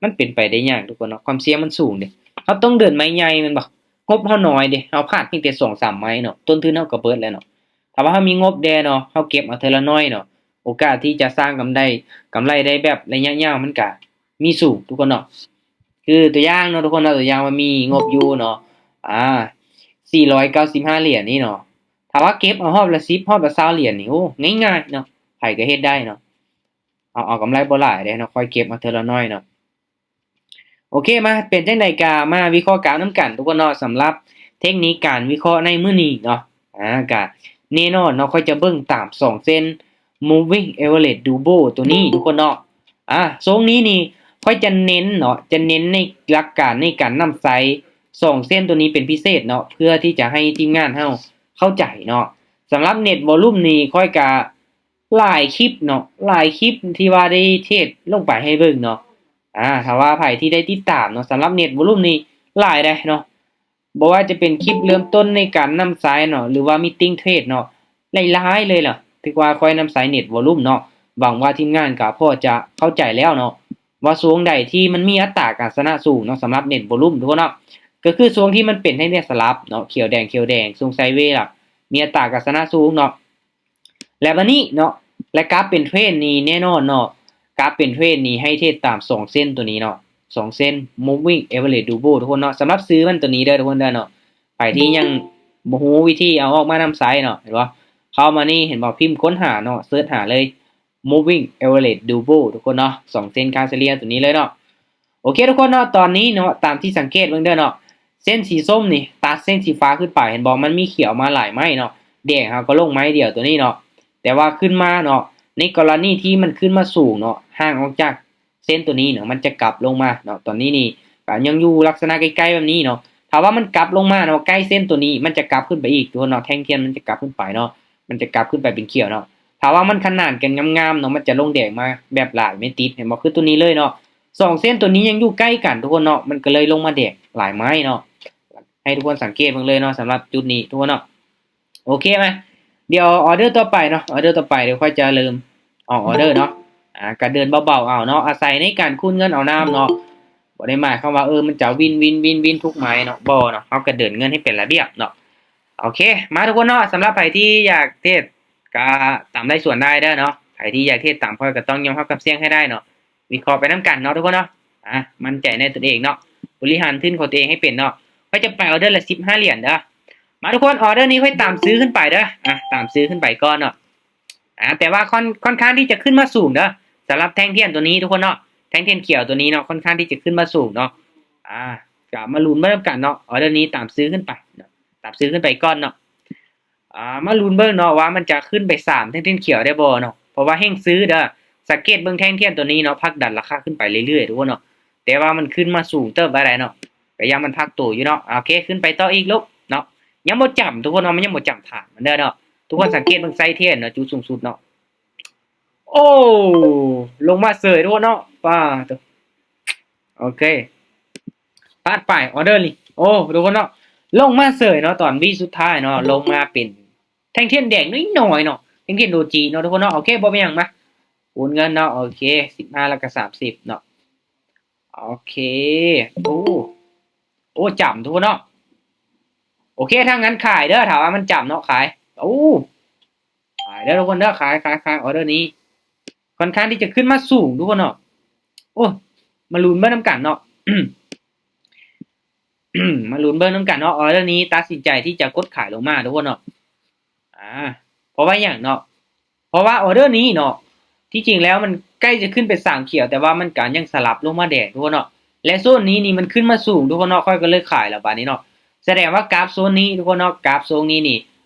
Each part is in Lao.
ມັນເປັນໄປໄດ້ຍາກທຸກຄົນເນາະ ຄວາມສ່ຽງມັນສູງເດ້. ເຮົາຕ້ອງເດີນໄມ້ໃຫຍ່ແມ່ນບໍ່? ງົບເຮົານ້ອຍເດ້ ເຮົາພາດພຽງແຕ່ສອງສາມໄມ້ເນາະ ຕົ້ນທຶນເຮົາກໍເບິດແລ້ວເນາະ. ຖ້າວ່າເຮົາມີງົບແດ່ເນາະ ເຮົາເກັບເອົາເທື່ອລະໜ້ອຍເນາະ ໂອກາດທີ່ຈະສ້າງກຳໄດ້ ກຳໄລໄດ້ແບບໄລຍະຍາວມັນກະມີສູງທຸກຄົນເນາະ. ຄືຕົວຢ່າງເນາະທຸກຄົນເນາະ ຕົວຢ່າງວ່າມີງົບຢູ່ເນາະ ອາ ສີ່ຮ້ອຍເກົ້າສິບຫ້າຫຼຽນນີ້ເນາະ ຖ້າວ່າເກັບເອົາຮອບລະສິບ ຮອບລະຊາວຫຼຽນນີ້ ໂອ້ ງ່າຍໆເນາະ ໃຜກໍເຮັດໄດ້ເນາະ. ເອົາ ເອົາກຳໄລບໍ່ຫຼາຍເດ້ເນາະ ຄ່ອຍເກັບມາເທື່ອລະໜ້ອຍເນາະ. ໂອເຄ ມາ ເປັນຈັ່ງໃດກະມາວິເຄາະການນຳກັນທຸກຄົນເນາະ ສຳລັບເທັກນິກການວິເຄາະໃນມື້ນີ້ເນາະ. ອາ ກະແນ່ນອນເນາະ ຂ້ອຍຈະເບິ່ງຕາມສອງເສັ້ນ Moving Average Double ຕົວນີ້ທຸກຄົນເນາະ. ອາ ຊ່ວງນີ້ນີ້ຂ້ອຍຈະເນັ້ນເນາະ ຈະເນັ້ນໃນຫຼັກການໃນການນຳໃຊ້ສອງເສັ້ນຕົວນີ້ເປັນພິເສດເນາະ ເພື່ອທີ່ຈະໃຫ້ທີມງານເຮົາເຂົ້າໃຈເນາະ. ສຳລັບ Net Volume ນີ້ຂ້ອຍກະ ຫຼາຍຄລິບເນາະ ຫຼາຍຄລິບທີ່ວ່າໄດ້ເທດລົງໄປໃຫ້ເບິ່ງເນາະ. ອາ ຖ້າວ່າໃຜທີ່ໄດ້ຕິດຕາມເນາະ ສຳລັບ Net Volume ນີ້ຫຼາຍເດ້ເນາະ ບໍ່ວ່າຈະເປັນຄລິບເລີ່ມຕົ້ນໃນການນຳໃຊ້ເນາະ ຫຼືວ່າ Meeting Trade ເນາະ ຫຼາຍໆເລີຍລະ ຖືວ່າຂ້ອຍນຳໃຊ້ Net Volume ເນາະ. ຫວັງວ່າທີມງານກໍພໍຈະເຂົ້າໃຈແລ້ວເນາະ ວ່າຊ່ວງໃດທີ່ມັນມີອັດຕາການຊະນະສູງເນາະ ສຳລັບ Net Volume ທຸກຄົນເນາະ ກໍຄືຊ່ວງທີ່ມັນເປັນໃຫ້ແນວສະຫຼັບເນາະ ຂຽວແດງ ຂຽວແດງ ຊ່ວງໄຊເວລະ ມີອັດຕາການຊະນະສູງເນາະ. ແລະ ບາດນີ້ເນາະ ແລະ ກາບເປັນເທຣນນີ້ແນ່ນອນເນາະ ກາບເປັນເທຣນນີ້ໃຫ້ເທດຕາມສອງເສັ້ນຕົວນີ້ເນາະ ສອງເສັ້ນ Moving Average Double ທຸກຄົນເນາະ. ສຳລັບຊື່ມັນຕົວນີ້ເດີທຸກຄົນເດີເນາະ ໃຜທີ່ຍັງບໍ່ຮູ້ວິທີເອົາອອກມານຳໃຊ້ເນາະ ເຫັນບໍ່? ເຂົ້າມານີ້ ເຫັນບໍ່? ພິມຄົ້ນຫາເນາະ ເສີດຫາເລີຍ Moving Average Double ທຸກຄົນເນາະ ສອງເສັ້ນຄ່າສະເລ່ຍຕົວນີ້ເລີຍເນາະ. ໂອເຄທຸກຄົນເນາະ ຕອນນີ້ເນາະ ຕາມທີ່ສັງເກດເບິ່ງເດີເນາະ ເສັ້ນສີສົ້ມນີ້ຕັດເສັ້ນສີຟ້າຂຶ້ນໄປ ເຫັນບໍ່? ມັນມີຂຽວມາຫຼາຍໄມ້ເນາະ ແດງເຮົາກໍລົງໄມ້ດຽວຕົວນີ້ເນາະ. ແຕ່ວ່າຂຶ້ນມາເນາະ ໃນກໍລະນີທີ່ມັນຂຶ້ນມາສູງເນາະ ຫ່າງອອກຈາກເສັ້ນຕົວນີ້ເນາະ ມັນຈະກັບລົງມາເນາະ. ຕອນນີ້ນີ້ກໍຍັງຢູ່ລັກສະນະໃກ້ໆແບບນີ້ເນາະ ຖ້າວ່າມັນກັບລົງມາເນາະ ໃກ້ເສັ້ນຕົວນີ້ ມັນຈະກັບຂຶ້ນໄປອີກທຸກຄົນເນາະ ແທ່ງທຽນມັນຈະກັບຂຶ້ນໄປເນາະ ມັນຈະກັບຂຶ້ນໄປເປັນຂຽວເນາະ. ຖ້າວ່າມັນຂະໜານກັນງາມໆເນາະ ມັນຈະລົງແດງມາແບບຫຼາຍເມັດຕິດ ເຫັນບໍ່? ຄືຕົວນີ້ເລີຍເນາະ ສອງເສັ້ນຕົວນີ້ຍັງຢູ່ໃກ້ກັນທຸກຄົນເນາະ ມັນກໍເລີຍລົງມາແດງຫຼາຍໄມ້ເນາະ ໃຫ້ທຸກຄົນສັງເກດເບິ່ງເລີຍເນາະ ສຳລັບຈຸດນີ້ທຸກຄົນເນາະ. ໂອເຄ ມາ ດຽວອໍເດີຕໍ່ໄປເນາະ ອໍເດີຕໍ່ໄປດຽວຂ້ອຍຈະເລີ່ມອອກອໍເດີເນາະ. ອາ ກະເດີນເບົາໆເອົາເນາະ ອາໄສໃນການຄູນເງິນເອົານຳເນາະ ບໍ່ໄດ້ໝາຍຄວາມວ່າ ເອີ ມັນຈະວິນໆໆໆທຸກໄມ້ເນາະ ບໍ່ເນາະ ເຮົາກະເດີນເງິນໃຫ້ເປັນລະບຽບເນາະ. ໂອເຄ ມາທຸກຄົນເນາະ ສຳລັບໃຜທີ່ຢາກເທຣດກະຕາມໄດ້ສ່ວນໄດ້ເດີເນາະ ໃຜທີ່ຢາກເທຣດຕາມຂ້ອຍກະຕ້ອງຍອມຮັບຄວາມສ່ຽງໃຫ້ໄດ້ເນາະ. ວິເຄາະໄປນຳກັນເນາະທຸກຄົນເນາະ ອາ ໝັ້ນໃຈໃນຕົນເອງເນາະ ບໍລິຫານທຶນຂອງຕົວເອງໃຫ້ເປັນເນາະ. ຂ້ອຍຈະໄປອໍເດີລະສິບຫ້າຫຼຽນເດີ. ມາທຸກຄົນ ອໍເດີນີ້ຂ້ອຍຕາມຊື້ຂຶ້ນໄປເດີ ອາ ຕາມຊື້ຂຶ້ນໄປກ່ອນເນາະ. ອາ ແຕ່ວ່າຄ່ອນ ຄ່ອນຂ້າງທີ່ຈະຂຶ້ນມາສູງເດີ ສຳລັບແທ່ງທຽນຕົວນີ້ທຸກຄົນເນາະ ແທ່ງທຽນຂຽວຕົວນີ້ເນາະ ຄ່ອນຂ້າງທີ່ຈະຂຶ້ນມາສູງເນາະ. ອາ ກະມາລຸ້ນເບິ່ງນຳກັນເນາະ ອໍເດີນີ້ຕາມຊື້ຂຶ້ນໄປເນາະ ຕາມຊື້ຂຶ້ນໄປກ່ອນເນາະ. ອາ ມາລຸ້ນເບິ່ງເນາະວ່າມັນຈະຂຶ້ນໄປສາມແທ່ງທຽນຂຽວໄດ້ບໍ່ເນາະ ເພາະວ່າແຮງຊື້ເດີ ສັງເກດເບິ່ງແທ່ງທຽນຕົວນີ້ເນາະ ຜັກດັນລາຄາຂຶ້ນໄປເລື້ອຍໆທຸກຄົນເນາະ. ແຕ່ວ່າມັນຂຶ້ນມາສູງເຕີບໄປໄດ້ເນາະ ກະຢ້ານມັນພັກໂຕຢູ່ເນາະ. ໂອເຄ ຂຶ້ນໄປຕໍ່ອີກລູກເນາະ ຍັງບໍ່ຈຳທຸກຄົນເນາະ ມັນຍັງບໍ່ຈຳຖານມັນເດີເນາະ. ທຸກຄົນສັງເກດເບິ່ງໄຊເທຣນເນາະ ຈຸດສູງສຸດເນາະ ໂອ້ ລົງມາເສີຍທຸກຄົນເນາະ ປ້າໂຕ. ໂອເຄ ພາດໄປ ອໍເດີນີ້ ໂອ້ ທຸກຄົນເນາະ ລົງມາເສີຍເນາະ ຕອນວິສຸດທ້າຍເນາະ ລົງມາເປັນແທ່ງທຽນແດງນ້ອຍໆເນາະ ແທ່ງທຽນໂດຈິເນາະທຸກຄົນເນາະ. ໂອເຄ ບໍ່ເປັນຫຍັງ ມາຄູນເງິນເນາະ ໂອເຄ ສິບຫ້າ ແລ້ວກະ ສາມສິບເນາະ. ໂອເຄ ໂອ້ ໂອ້ ຈຳທຸກຄົນເນາະ. ໂອເຄ ຖ້າຊັ້ນຂາຍເດີ ຖ້າວ່າມັນຈຳເນາະ ຂາຍ ໂອ້ ຂາຍເດີທຸກຄົນເດີ ຂາຍ ຂາຍ ຂາຍ ອໍເດີນີ້ ຄ່ອນຂ້າງທີ່ຈະຂຶ້ນມາສູງທຸກຄົນເນາະ. ໂອ້ ມາລຸ້ນເບິ່ງນຳກັນເນາະ ມາລຸ້ນເບິ່ງນຳກັນເນາະ. ອໍເດີນີ້ຕັດສິນໃຈທີ່ຈະກົດຂາຍລົງມາທຸກຄົນເນາະ ອາ ເພາະວ່າຫຍັງເນາະ ເພາະວ່າອໍເດີນີ້ເນາະ ທີ່ຈິງແລ້ວມັນໃກ້ຈະຂຶ້ນໄປສາມຂຽວ ແຕ່ວ່າມັນກະຍັງສະຫຼັບລົງມາແດງທຸກຄົນເນາະ ແລະ ໂຊນນີ້ນີ້ມັນຂຶ້ນມາສູງທຸກຄົນເນາະ ຂ້ອຍກໍເລີຍຂາຍແລ້ວບາດນີ້ເນາະ. ສະແດງວ່າກາບໂຊນນີ້ທຸກຄົນເນາະ ກາບໂຊນນີ້ນີ້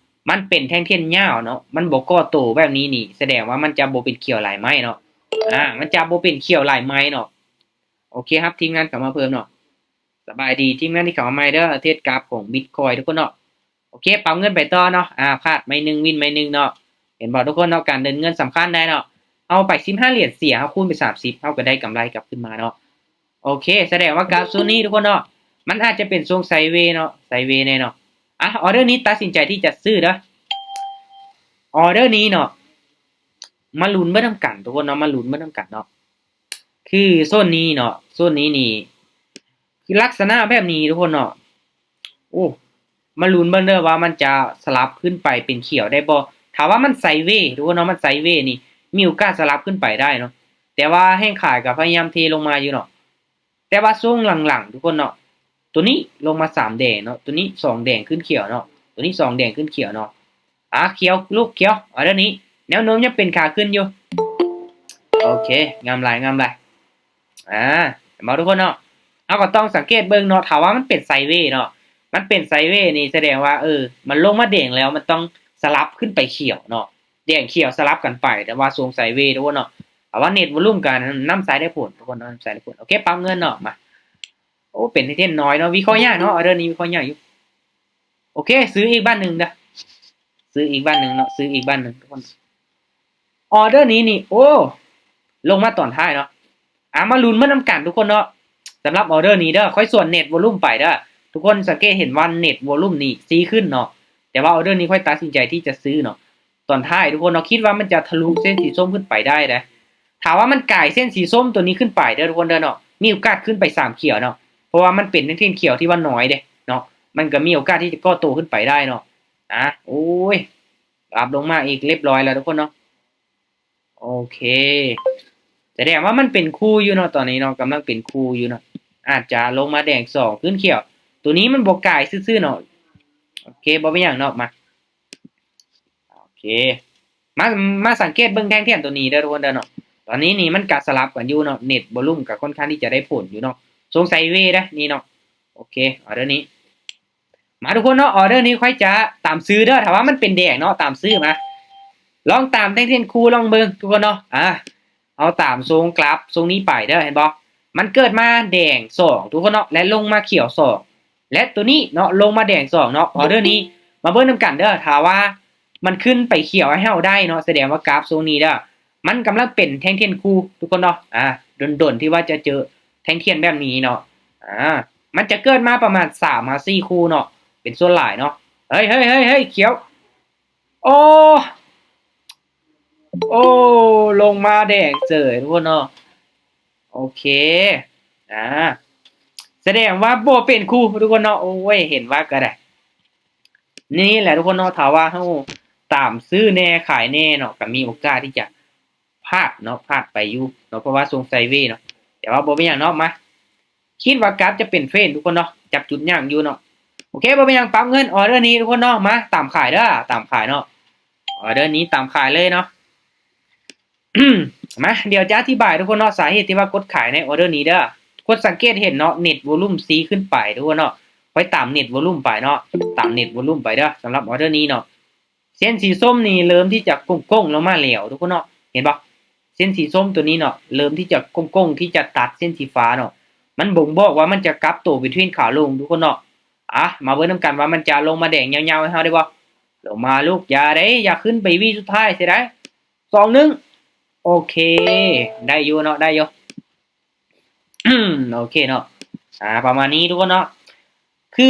ມັນເປັນແທ່ງທຽນຍາວເນາະ ມັນບໍ່ກໍ່ໂຕແບບນີ້ນີ້ ສະແດງວ່າມັນຈະບໍ່ເປັນຂຽວຫຼາຍໄມ້ເນາະ ອາ ມັນຈະບໍ່ເປັນຂຽວຫຼາຍໄມ້ເນາະ. ໂອເຄ ຮັບທີມງານເຂົ້າມາເພີ່ມເນາະ. ສະບາຍດີທີມງານທີ່ເຂົ້າມາໃໝ່ເດີ ເທດກາບຂອງບິດຄອຍທຸກຄົນເນາະ. ໂອເຄ ປັບເງິນໄປຕໍ່ເນາະ ອາ ພາດໄມ້ໜຶ່ງ ວິນໄມ້ໜຶ່ງເນາະ. ເຫັນບໍ່ທຸກຄົນເນາະ ການເດີນເງິນສຳຄັນໄດ໋ເນາະ ເຮົາໄປສິບຫ້າຫຼຽນເສຍ ເຮົາຄູນໄປສາມສິບ ເຮົາກໍໄດ້ກຳໄລກັບຄືນມາເນາະ. ໂອເຄ ສະແດງວ່າກາບໂຊນນີ້ທຸກຄົນເນາະ ມັນອາດຈະເປັນຊ່ວງໄຊເວເນາະ ໄຊເວແນ່ເນາະ. ອາ ອໍເດີນີ້ຕັດສິນໃຈທີ່ຈະຊື້ເດີ ອໍເດີນີ້ເນາະ ມາລຸ້ນເບິ່ງນຳກັນທຸກຄົນເນາະ ມາລຸ້ນເບິ່ງນຳກັນເນາະ. ໂອເຄ ຄືໂຊນນີ້ເນາະ ໂຊນນີ້ນີ້ ຄືລັກສະນະແບບນີ້ທຸກຄົນເນາະ. ໂອ້ ມາລຸ້ນເບິ່ງເດີວ່າມັນຈະສະຫຼັບຂຶ້ນໄປເປັນຂຽວໄດ້ບໍ່? ຖ້າວ່າມັນໄຊເວທຸກຄົນເນາະ ມັນໄຊເວນີ້ ມີໂອກາດສະຫຼັບຂຶ້ນໄປໄດ້ເນາະ. ແຕ່ວ່າແຮງຂາຍກໍພະຍາຍາມເທລົງມາຢູ່ເນາະ. ແຕ່ວ່າຊ່ວງຫຼັງໆ ທຸກຄົນເນາະ ໂຕນີ້ລົງມາສາມແດງເນາະ ໂຕນີ້ສອງແດງຂຶ້ນຂຽວເນາະ ໂຕນີ້ສອງແດງຂຶ້ນຂຽວເນາະ. ອາ ຂຽວລູກຂຽວ ອອເດີນີ້ ແນວໂນ້ມຍັງເປັນຂາຂຶ້ນຢູ່. ໂອເຄ ງາມຫຼາຍ ງາມຫຼາຍ. ອາ ເຫັນບໍ່ທຸກຄົນເນາະ ເຮົາກໍຕ້ອງສັງເກດເບິ່ງເນາະ ຖ້າວ່າມັນເປັນໄຊເວເນາະ ມັນເປັນໄຊເວນີ້ສະແດງວ່າ ເອີ ມັນລົງມາແດງແລ້ວ ມັນຕ້ອງສະຫຼັບຂຶ້ນໄປຂຽວເນາະ ແດງຂຽວສະຫຼັບກັນໄປ ແຕ່ວ່າຊົງໄຊເວທຸກຄົນເນາະ. ເອົາວ່າເນັດວອລຸມກັນນຳໃຊ້ໄດ້ຜົນທຸກຄົນເນາະ ນຳໃຊ້ໄດ້ຜົນ. ໂອເຄ ປັບເງິນເນາະ ມາ. ໂອ້ ເປັນເທຣນນ້ອຍເນາະ ວິເຄາະຍາກເນາະ ອອເດີນີ້ວິເຄາະຍາກຢູ່. ໂອເຄ ຊື້ອີກບາດໜຶ່ງເດີ ຊື້ອີກບາດໜຶ່ງເນາະ ຊື້ອີກບາດໜຶ່ງທຸກຄົນ. ອອເດີນີ້ນີ້ ໂອ້ ລົງມາຕອນທ້າຍເນາະ. ອາ ມາລຸ້ນເບິ່ງນຳກັນທຸກຄົນເນາະ. ສຳລັບອອເດີນີ້ເດີ ຂ້ອຍສວນເນັດວອລຸມໄປເດີ ທຸກຄົນສັງເກດເຫັນວ່າເນັດວອລຸມນີ້ຊີ້ຂຶ້ນເນາະ ແຕ່ວ່າອອເດີນີ້ຂ້ອຍຕັດສິນໃຈທີ່ຈະຊື້ເນາະ. ຕອນທ້າຍທຸກຄົນເນາະ ຄິດວ່າມັນຈະທະລຸເສັ້ນສີສົ້ມຂຶ້ນໄປໄດ້ເດ້. ຖ້າວ່າມັນກາຍເສັ້ນສີສົ້ມໂຕນີ້ຂຶ້ນໄປເດີທຸກຄົນເດີເນາະ ມີໂອກາດຂຶ້ນໄປສາມຂຽວເນາະ ເພາະວ່າມັນເປັນເທຣນຂຽວທີ່ວ່ານ້ອຍເດ້ເນາະ ມັນກໍມີໂອກາດທີ່ຈະກໍ່ໂຕຂຶ້ນໄປໄດ້ເນາະ. ອາ ໂອ້ຍ ປັບລົງມາອີກ ລຽບຮ້ອຍແລ້ວທຸກຄົນເນາະ. ໂອເຄ ສະແດງວ່າມັນເປັນຄູ່ຢູ່ເນາະ ຕອນນີ້ເນາະ ກຳລັງເປັນຄູ່ຢູ່ເນາະ ອາດຈະລົງມາແດງສອງຂຶ້ນຂຽວ ໂຕນີ້ມັນບໍ່ກາຍຊື່ໆເນາະ. ໂອເຄ ບໍ່ເປັນຫຍັງເນາະ ມາ ໂອເຄ ມາ ມາສັງເກດເບິ່ງແທ່ງທຽນໂຕນີ້ເດີທຸກຄົນເດີເນາະ. ຕອນນີ້ນີ້ມັນກະສະຫຼັບກັນຢູ່ເນາະ ເນັດວອລຸມກະຄ່ອນຂ້າງທີ່ຈະໄດ້ຜົນຢູ່ເນາະ ຊົງໄຊເວເດ້ນີ້ເນາະ. ໂອເຄ ອອເດີນີ້ ມາທຸກຄົນເນາະ ອອເດີນີ້ຂ້ອຍຈະຕາມຊື້ເດີ ຖ້າວ່າມັນເປັນແດງເນາະ ຕາມຊື້ມາ ລອງຕາມແທ່ງທຽນຄູ່ລອງເບິ່ງທຸກຄົນເນາະ. ອາ ເຮົາຕາມຊົງກຣາຟຊົງນີ້ໄປເດີ ເຫັນບໍ່ ມັນເກີດມາແດງສອງທຸກຄົນເນາະ ແລະລົງມາຂຽວສອງ ແລະໂຕນີ້ເນາະ ລົງມາແດງສອງເນາະ. ອອເດີນີ້ມາເບິ່ງນຳກັນເດີ ຖ້າວ່າມັນຂຶ້ນໄປຂຽວໃຫ້ເຮົາໄດ້ເນາະ ສະແດງວ່າກຣາຟຊົງນີ້ເດີ ມັນກຳລັງເປັນແທ່ງທຽນຄູ່ທຸກຄົນເນາະ. ອາ ດົນໆທີ່ວ່າຈະເຈີແທ່ງທຽນແບບນີ້ເນາະ. ອາ ມັນຈະເກີດມາປະມານສາມຫາສີ່ຄູ່ເນາະ ເປັນສ່ວນຫຼາຍເນາະ. ເຮີ້ຍ ເຮີ້ຍ ເຮີ້ຍ ເຮີ້ຍ ຂຽວ ໂອ້ ໂອ້ ລົງມາແດງເສີຍທຸກຄົນເນາະ. ໂອເຄ ອາ ສະແດງວ່າບໍ່ເປັນຄູ່ທຸກຄົນເນາະ. ໂອ້ຍ ເຫັນວ່າກໍໄດ້ ນີ້ແຫຼະທຸກຄົນເນາະ ຖ້າວ່າເຮົາຕາມຊື້ແດ່ຂາຍແດ່ເນາະ ກໍມີໂອກາດທີ່ຈະພາດເນາະ ພາດໄປຢູ່ເນາະ ເພາະວ່າຊົງໄຊເວເນາະ. ແຕ່ວ່າບໍ່ເປັນຫຍັງເນາະ ມາ ຄິດວ່າກາບຈະເປັນເຟນທຸກຄົນເນາະ ຈັບຈຸດຍາກຢູ່ເນາະ. ໂອເຄ ບໍ່ເປັນຫຍັງ ປັບເງິນ ອອເດີນີ້ທຸກຄົນເນາະ ມາຕາມຂາຍເດີ ຕາມຂາຍເນາະ ອອເດີນີ້ຕາມຂາຍເລີຍເນາະ. ມາ ດຽວຈະອະທິບາຍທຸກຄົນເນາະ ສາເຫດທີ່ວ່າກົດຂາຍໃນອອເດີນີ້ເດີ. ທຸກຄົນສັງເກດເຫັນເນາະ ເນັດວອລຸມຊີ້ຂຶ້ນໄປທຸກຄົນເນາະ ຂ້ອຍຕາມເນັດວອລຸມໄປເນາະ ຕາມເນັດວອລຸມໄປເດີ. ສຳລັບອອເດີນີ້ເນາະ ເສັ້ນສີສົ້ມນີ້ເລີ່ມທີ່ຈະໂກ່ງໆລົງມາແລ້ວທຸກຄົນເນາະ ເຫັນບໍ່? ເສັ້ນສີສົ້ມໂຕນີ້ເນາະ ເລີ່ມທີ່ຈະໂກ່ງໆທີ່ຈະຕັດເສັ້ນສີຟ້າເນາະ ມັນບົ່ງບອກວ່າມັນຈະກັບໂຕເປັນເທຣນຂາລົງທຸກຄົນເນາະ. ອາ ມາເບິ່ງນຳກັນວ່າມັນຈະລົງມາແດງຍາວໆໃຫ້ເຮົາໄດ້ບໍ່? ລົງມາລູກ ຢ່າເດ້ ຢ່າຂຶ້ນໄປວີສຸດທ້າຍເສຍດາຍ. ສອງ ໜຶ່ງ ໂອເຄ ໄດ້ຢູ່ເນາະ ໄດ້ຢູ່. ໂອເຄເນາະ ອາ ປະມານນີ້ທຸກຄົນເນາະ. ຄື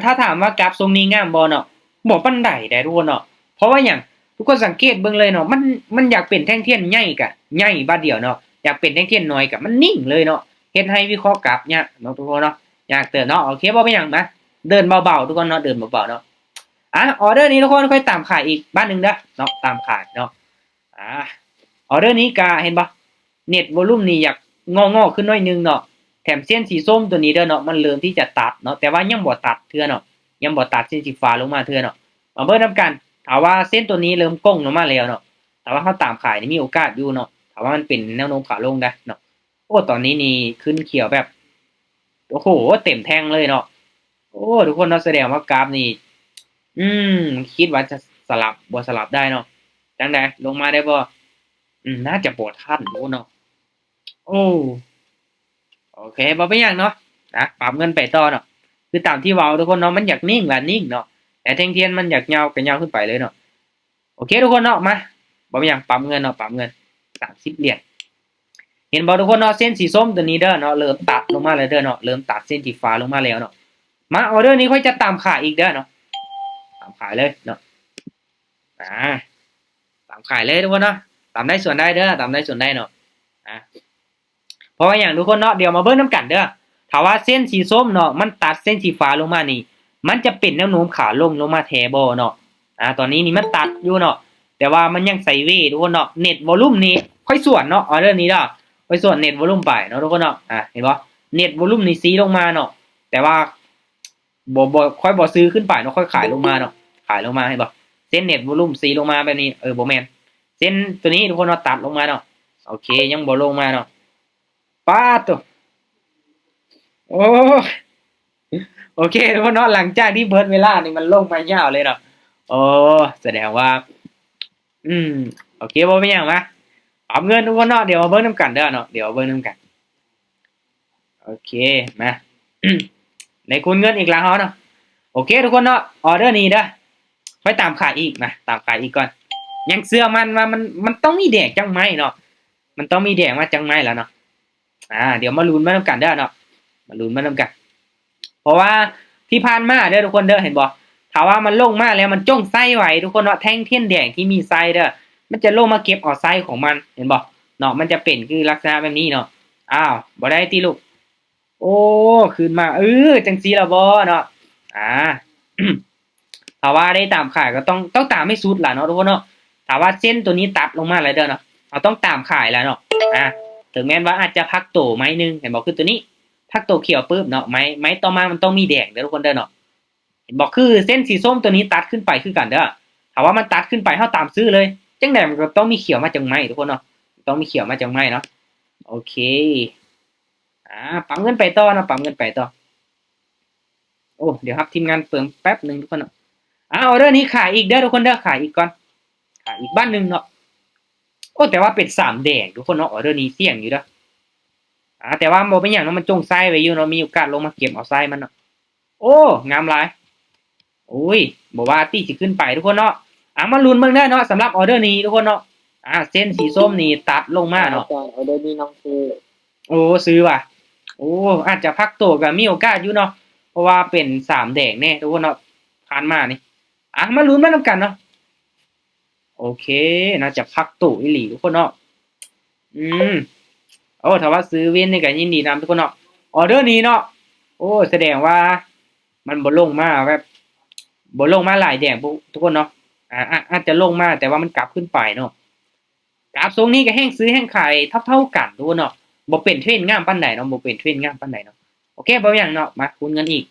ຖ້າຖາມວ່າກາບຊົງນີ້ງາມບໍ່ເນາະ ບໍ່ປານໃດເດ້ທຸກຄົນເນາະ. ເພາະວ່າຫຍັງ? ທຸກຄົນສັງເກດເບິ່ງເລີຍເນາະ ມັນ ມັນຢາກເປັນແທ່ງທຽນໃຫຍ່ກະໃຫຍ່ບາດດຽວເນາະ ຢາກເປັນແທ່ງທຽນນ້ອຍກະມັນນິ່ງເລີຍເນາະ. ເຮັດໃຫ້ວິເຄາະກາບຍາກເນາະທຸກຄົນເນາະ ຍາກເຕີບເນາະ. ໂອເຄ ບໍ່ເປັນຫຍັງ ມາ ເດີນເບົາໆທຸກຄົນເນາະ ເດີນເບົາໆເນາະ. ອາ ອອເດີນີ້ທຸກຄົນ ຂ້ອຍຕາມຂາຍອີກບາດໜຶ່ງເດີເນາະ ຕາມຂາຍເນາະ. ອາ ອອເດີນີ້ກະເຫັນບໍ່ ເນັດວອລຸມນີ້ຢາກງໍໆຂຶ້ນໜ້ອຍໜຶ່ງເນາະ. ແຖມເສັ້ນສີສົ້ມໂຕນີ້ເດີເນາະ ມັນເລີ່ມທີ່ຈະຕັດເນາະ ແຕ່ວ່າຍັງບໍ່ຕັດເທື່ອເນາະ ຍັງບໍ່ຕັດເສັ້ນສີຟ້າລົງມາເທື່ອເນາະ. ມາເບິ່ງນຳກັນ ຖ້າວ່າເສັ້ນໂຕນີ້ເລີ່ມໂກ່ງລົງມາແລ້ວເນາະ ຖ້າວ່າເຮົາຕາມຂາຍນີ້ມີໂອກາດຢູ່ເນາະ ຖ້າວ່າມັນເປັນແນວໂນ້ມຂາລົງໄດ໋ເນາະ. ໂອ້ ຕອນນີ້ນີ້ຂຶ້ນຂຽວແບບ ໂອ້ໂຫ ເຕັມແທ່ງເລີຍເນາະ. ໂອ້ ທຸກຄົນເນາະ ສະແດງວ່າກາບນີ້ ອືມ ຄິດວ່າຈະສະຫຼັບ ບໍ່ສະຫຼັບໄດ້ເນາະ. ຈັ່ງໃດ ລົງມາໄດ້ບໍ່? ອືມ ໜ້າຈະບໍ່ທັນເນາະ. ໂອ້ ໂອເຄ ບໍ່ເປັນຫຍັງເນາະ ນະ ປັບເງິນໄປຕໍ່ເນາະ. ຄືຕາມທີ່ເວົ້າທຸກຄົນເນາະ ມັນຢາກນິ່ງລະນິ່ງເນາະ ແຕ່ແທ່ງທຽນມັນຢາກຍາວກະຍາວຂຶ້ນໄປເລີຍເນາະ. ໂອເຄທຸກຄົນເນາະ ມາ ບໍ່ມີຫຍັງ ປັບເງິນເນາະ ປັບເງິນ ສາມສິບຫຼຽນ. ເຫັນບໍ່ທຸກຄົນເນາະ ເສັ້ນສີສົ້ມໂຕນີ້ເດີເນາະ ເລີ່ມຕັດລົງມາແລ້ວເດີເນາະ ເລີ່ມຕັດເສັ້ນສີຟ້າລົງມາແລ້ວເນາະ. ມາ ອອເດີນີ້ຂ້ອຍຈະຕາມຂາຍອີກເດີເນາະ ຕາມຂາຍເລີຍເນາະ. ອາ ຕາມຂາຍເລີຍທຸກຄົນເນາະ ຕາມໄດ້ສ່ວນໄດ້ເດີ ຕາມໄດ້ສ່ວນໄດ້ເນາະ. ອາ າະວ່າຫຍັງທຸກຄົນເນາະ? ດຽວມາເບິ່ງນຳກັນເດີ້. ຖ້າວ່າເສັ້ນສີສົ້ມເນາະ ມັນຕັດເສັ້ນສີຟ້າລົງມານີ້ ມັນຈະເປັນແນວໂນ້ມຂາລົງ ລົງມາແທ້ບໍ່ເນາະ? ອາ ຕອນນີ້ນີ້ມັນຕັດຢູ່ເນາະ ແຕ່ວ່າມັນຍັງໄຊເວທຸກຄົນເນາະ. ເນັດວອລຸມນີ້ຂ້ອຍສວນເນາະ ອໍເດີນີ້ເດີ້ ຂ້ອຍສວນເນັດວອລຸມໄປເນາະທຸກຄົນເນາະ. ອາ ເຫັນບໍ່? ເນັດວອລຸມນີ້ຊີ້ລົງມາເນາະ ແຕ່ວ່າ ບໍ່ ບໍ່ ຂ້ອຍບໍ່ຊື້ຂຶ້ນໄປເນາະ ຂ້ອຍຂາຍລົງມາເນາະ ຂາຍລົງມາ ເຫັນບໍ່? ເສັ້ນເນັດວອລຸມຊີ້ລົງມາແບບນີ້ ເອີ ບໍ່ແມ່ນ ເສັ້ນໂຕນີ້ທຸກຄົນເນາະ ຕັດລົງມາເນາະ. ໂອເຄ ຍັງບໍ່ລົງມາເນາະ ປາດໂຕ ໂອ້ ໂອເຄທຸກຄົນເນາະ ຫຼັງຈາກທີ່ເບິດເວລານີ້ ມັນລົງມາຍາວເລີຍເນາະ. ໂອ້ ສະແດງວ່າ ອືມ ໂອເຄ ບໍ່ເປັນຫຍັງ ມາ ປັບເງິນທຸກຄົນເນາະ ດຽວມາເບິ່ງນຳກັນເດີ້ເນາະ ດຽວມາເບິ່ງນຳກັນ. ໂອເຄ ມາ ໄດ້ຄູນເງິນອີກແລ້ວເຮົາເນາະ. ໂອເຄທຸກຄົນເນາະ ອໍເດີນີ້ເດີ້ ໄປຕາມຂາຍອີກ ມາ ຕາມຂາຍອີກກ່ອນ. ຍັງເຊື່ອໝັ້ນວ່າມັນ ມັນຕ້ອງມີແດງຈັກໄມ້ເນາະ ມັນຕ້ອງມີແດງມາຈັກໄມ້ແລ້ວເນາະ. ອາ ດຽວມາລຸ້ນມານຳກັນເດີ້ເນາະ ມາລຸ້ນມານຳກັນ. ເພາະວ່າທີ່ຜ່ານມາເດີ້ທຸກຄົນເດີ້ ເຫັນບໍ່? ຖ້າວ່າມັນລົງມາແລ້ວມັນຈົ່ງໄຊໄວທຸກຄົນເນາະ ແທ່ງທຽນແດງທີ່ມີໄຊເດີ້ ມັນຈະລົງມາເກັບເອົາໄຊຂອງມັນ ເຫັນບໍ່ເນາະ? ມັນຈະເປັນຄືລັກສະນະແບບນີ້ເນາະ. ອ້າວ ບໍ່ໄດ້ຕິລູກ ໂອ້ ຄືນມາ ເອີ ຈັ່ງຊີ້ລະບໍ່ເນາະ. ອາ ຖ້າວ່າໄດ້ຕາມຂາຍກໍຕ້ອງ ຕ້ອງຕາມໃຫ້ສຸດລະເນາະທຸກຄົນເນາະ. ຖ້າວ່າເສັ້ນໂຕນີ້ຕັດລົງມາແລ້ວເດີ້ເນາະ ເຮົາຕ້ອງຕາມຂາຍລະເນາະ. ອາ ເຖິງແມ່ນວ່າອາດຈະພັກໂຕໄມ້ໜຶ່ງ ເຫັນບໍ່ ຄືໂຕນີ້ ພັກໂຕຂຽວປຶບເນາະ ໄມ້ ໄມ້ຕໍ່ມາມັນຕ້ອງມີແດງເດີ້ທຸກຄົນເດີ້ເນາະ. ເຫັນບໍ່ ຄືເສັ້ນສີສົ້ມໂຕນີ້ຕັດຂຶ້ນໄປຄືກັນເດີ້. ຖ້າວ່າມັນຕັດຂຶ້ນໄປ ເຮົາຕາມຊື້ເລີຍ ຈັ່ງໃດມັນກໍຕ້ອງມີຂຽວມາຈັກໄມ້ທຸກຄົນເນາະ ຕ້ອງມີຂຽວມາຈັກໄມ້ເນາະ. ໂອເຄ ອາ ປັບເງິນໄປຕໍ່ເນາະ ປັບເງິນໄປຕໍ່. ໂອ້ ດຽວຮັບທີມງານເຕີມແປັບໜຶ່ງທຸກຄົນເນາະ. ອາ ອໍເດີນີ້ຂາຍອີກເດີ້ທຸກຄົນເດີ້ ຂາຍອີກກ່ອນ ຂາຍອີກບາດໜຶ່ງເນາະ. ໂອ້ ແຕ່ວ່າເປັນສາມແດງທຸກຄົນເນາະ ອໍເດີນີ້ສ່ຽງຢູ່ເດີ້. ອາ ແຕ່ວ່າບໍ່ເປັນຫຍັງເນາະ ມັນຈົ່ງໄຊໄວ້ຢູ່ເນາະ ມີໂອກາດລົງມາເກັບເອົາໄຊມັນເນາະ. ໂອ້ ງາມຫຼາຍ ໂອ້ຍ ບໍ່ວ່າຕິຊິຂຶ້ນໄປທຸກຄົນເນາະ. ອາ ມາລຸ້ນເບິ່ງເດີ້ເນາະ ສຳລັບອໍເດີນີ້ທຸກຄົນເນາະ. ອາ ເສັ້ນສີສົ້ມນີ້ຕັດລົງມາເນາະ ອໍເດີນີ້ນ້ອງຊື້ ໂອ້ ຊື້ວ່າ ໂອ້ ອາດຈະພັກໂຕກໍມີໂອກາດຢູ່ເນາະ ເພາະວ່າເປັນສາມແດງແນ່ທຸກຄົນເນາະ ຜ່ານມານີ້. ອາ ມາລຸ້ນມານຳກັນເນາະ. ໂອເຄ ໜ້າຈະພັກໂຕອີ່ຫຼີທຸກຄົນເນາະ. ອືມ ໂອ້ ຖ້າວ່າຊື້ວິນນີ້ກໍຍິນດີນຳທຸກຄົນເນາະ ອໍເດີນີ້ເນາະ. ໂອ້ ສະແດງວ່າມັນບໍ່ລົງມາແບບ ບໍ່ລົງມາຫຼາຍແດງ ທຸກຄົນເນາະ. ອາ ອາດຈະລົງມາ ແຕ່ວ່າມັນກັບຂຶ້ນໄປເນາະ. ກາບຊົງນີ້ກໍແຮ່ງຊື້ແຮ່ງຂາຍເທົ່າໆກັນທຸກຄົນເນາະ ບໍ່ເປັນເທຣນງາມປານໃດເນາະ ບໍ່ເປັນເທຣນງາມປານໃດເນາະ. ໂອເຄ ບໍ່ເປັນຫຍັງເນາະ ມາຄູນເງິນອີກ